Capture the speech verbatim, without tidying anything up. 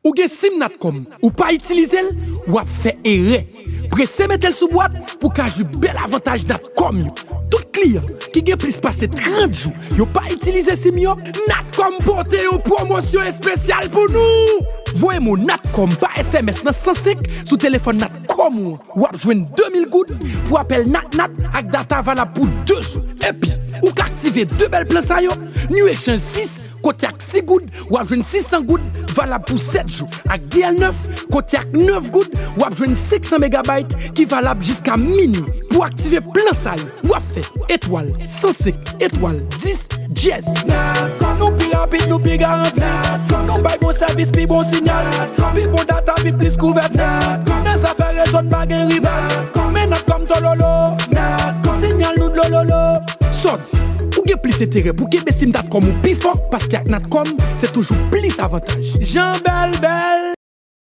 Ou gen sim Natcom, ou pa itilize l, w ap fè erè. Prese mete l sou bwat pou w ka jwi bèl avantaj Natcom yo. Tout kliyan ki gen plis pase trant jou yo pa itilize sim yo, Natcom pote yon pwomosyon espesyal pou nou. Voye mo Natcom pa S M S nan san senk sou telefòn Natcom ou an. W ap jwenn de mil goud pou apèl natnat ak data valab pou de jou. Epi, ou ka aktive de bèl plan sa yo, New Exchange sis, kote ak sis goud, w ap jwenn sis san goud valab pou sèt jou, ak D L nèf, kote ak nèf goud, w ap jwenn senk san megabayt ki valab jiska minwi. Pou aktive plan sa yo, w ap fè etwal san senk etwal dis dyèz. Natcom, nou pi rapid, nou pi garanti. Natcom, nou bay bon sèvis, pi bon sinyal. Natcom, pi bon data, pi plis kouvèti. Natcom, nan zafè rezo n pa gen rival. Natcom, men Natcom tololo. Natcom, sinyal nou dlololo. Sòti, ou gen plis enterè pou kenbe sim Natcom ou pi fò, paske ak Natcom, se toujou plis avantaj. Jan bèl bèl,